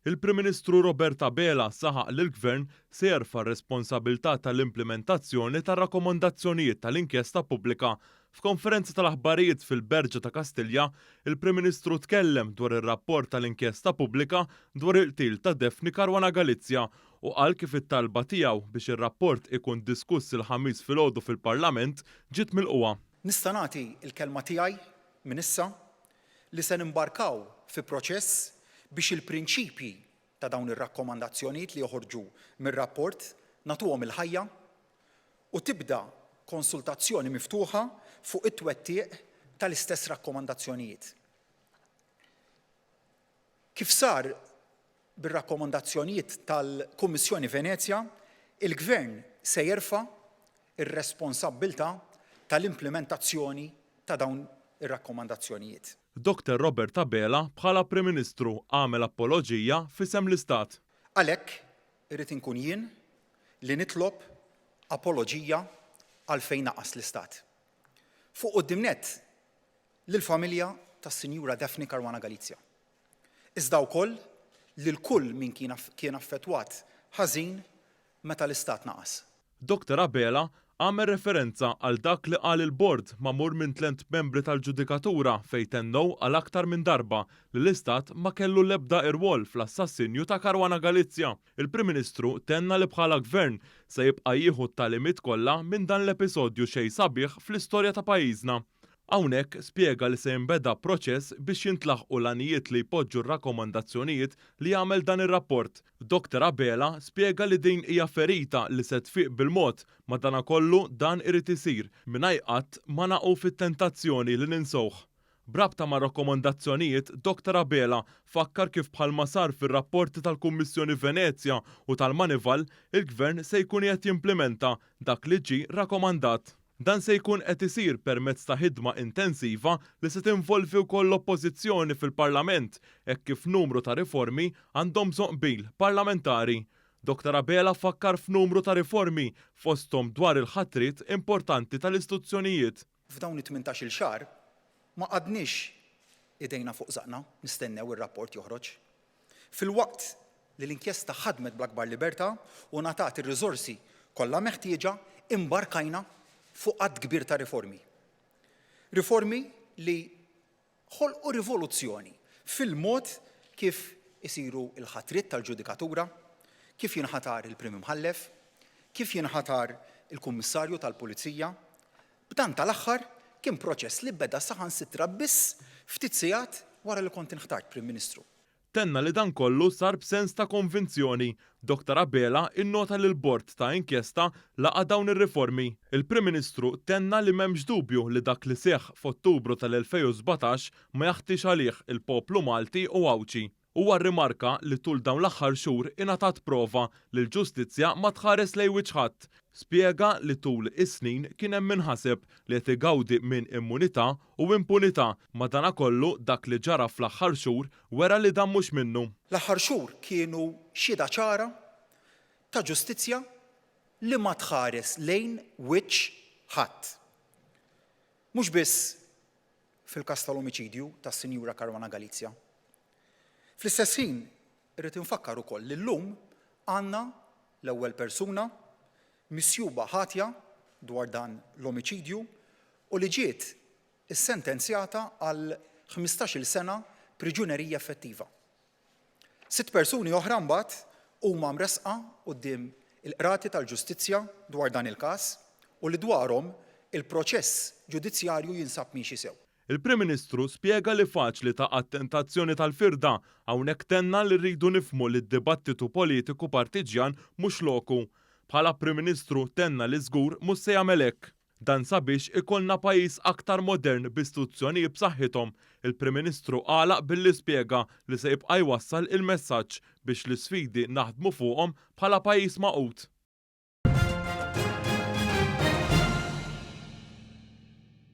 Il-Prim Ministru Robert Abela saħaq li l-Gvern se jerfa' r-responsabilità tal-implimentazzjoni tar-rakkomandazzjonijiet tal-inkjesta pubblika. F'konferenza tal-aħbarijiet fil-Berġa ta' Kastilja, il-Prim Ministru tkellem dwar ir-rapport tal-inkjesta pubblika dwar il-qtil ta' Daphne Caruana Galizia u qal kif it-talba tiegħu biex ir-rapport ikun diskuss il-Ħamis filgħodu fil-Parlament ġiet milqugħa. Nista' nagħti l-kelma tiegħi minn issa li se nimbarkaw fi proċess biex il-prinċipji ta' dawn ir-rakkomandazzjonijiet li joħorġu mir-rapport nagħtuhom il-ħajja u tibda konsultazzjoni miftuħa fuq it-twettiq tal-istess rakkomandazzjonijiet. Kif sar bir-rakkomandazzjonijiet tal-Kummissjoni Venezja, il-Gvern se jerfa' r-responsabbiltà tal-implimentazzjoni ta' dawn ir-rakkomandazzjonijiet. Dr Robert Abela bħala Prim Ministru għamel apoloġija f'isem l-Istat. Għalhekk irrid inkun jien li nitlob apoloġija għal fejn naqas l-Istat. Fuq quddiem nett lill-familja tas-Sinjura Daphne Caruana Galizia. Iżda wkoll lil kull min kien affettwat ħażin meta l-Istat naqas. Dr Abela għamel referenza għal dak li qal il-bord magħmur minn tlent membri tal-ġudikatura fejn tennew għal aktar minn darba li l-Istat ma kellu l-ebda irwol fl-assassinju ta' Caruana Galizia. Il-Prim Ministru tenna li bħala Gvern se jibqa' jieħu t-tagħlimiet kollha minn dan l-episodju xejn sabiħ fl-istorja ta' pajjiżna. Hawnhekk spjega li se jinbeda proċess biex jintlaħqu l-għanijiet li jpoġġu r-rakkomandazzjonijiet li jagħmel dan ir-rapport. Dr Abela spjega li din hija ferita li se tfiq bil-mod, madanakollu dan irid isir mingħajr qatt ma naqgħu fit-tentazzjoni li ninsewh. B'rabta mar-rakkomandazzjonijiet, Dr Abela fakkar kif bħalma sar fir-rapporti tal-Kummissjoni Venezja u tal-Moneyval, il-Gvern se jkun qiegħed jimplimenta dak li ġie rakomandat. Dan se jkun qed isir permezz ta' ħidma intensiva li se tinvolvi wkoll l-Oppożizzjoni fil-Parlament hekk kif numru ta' riformi għandhom bżonn qbil parlamentari. Dr Abela fakkar f'numru ta' riformi fosthom dwar il-ħatriet importanti tal-istituzzjonijiet. F'dawn it-tmintax-il xahar ma qgħadniex idejna fuq żaqna nistennew ir-rapport joħroġ. Filwaqt li l-inkjesta ħadmet bl-akbar libertà u ngħatat ir-riżorsi kollha meħtieġa, imbarkajna fuq għadd kbir ta' riformi. Riformi li ħolqu rivoluzzjoni fil-mod kif isiru l-ħatriet tal-ġudikatura, kif jinħatar il-Prim Imħallef, kif jinħatar il-Kummissarju tal-Pulizija. B'dan tal-aħħar kien proċess li beda saħansitra biss ftit sigħat wara li kont inħtart Prim Ministru. Tenna li dan kollu sar b'sens ta' konvinzjoni. Dr Abela innota li l-bord ta' inkjesta laqa' dawn ir-riformi. Il-Prim Ministru tenna li m'hemmx dubju li dak li seħħ f'Ottubru tal-2017 ma jaħtix għalih il-poplu Malti u Għawdxi. Huwa rrimarka li tul dawn l-aħħar xhur ingħatat prova li l-ġustizzja ma tħares lejn wiċċ ħadd. Spjega li tul is-snin kien hemm min ħaseb li qed igawdi minn immunità u impunità, madanakollu dak li ġara fl-aħħar xhur wera li dan mhux minnu. L-aħħar xhur kienu xhieda ċara ta' ġustizzja li ma tħares lejn wiċċ ħadd. Mhux biss fil-każ tal-omiċidju tas-Sinjura Caruana Galizia. Fl-istess ħin, irrid infakkar ukoll li llum għandna l-ewwel persuna misjuba ħatja dwar dan l-omiċidju u li ġiet issentenzjata għal ħmistax-il sena priġunerija effettiva. Sitt persuni oħra mbagħad huma mressqa quddiem il-Qrati tal-Ġustizzja dwar dan il-każ u li dwarhom il-proċess ġudizzjarju jinsab miexi sew. Il-Prim Ministru spjega li faċli taqa' t-tentazzjoni tal-firda, hawnhekk tenna li rridu nifhmu li d-dibattitu politiku partiġjan mhux loku. Bħala Prim Ministru tenna li żgur mhux se jagħmel hekk. Dan sabiex ikollna pajjiż aktar modern b'istituzzjonijiet b'saħħithom. Il-Prim Ministru għalaq billi spjega li se jibqa' jwassal il-messaġġ biex l-isfidi naħdmu fuqhom bħala pajjiż magħqud.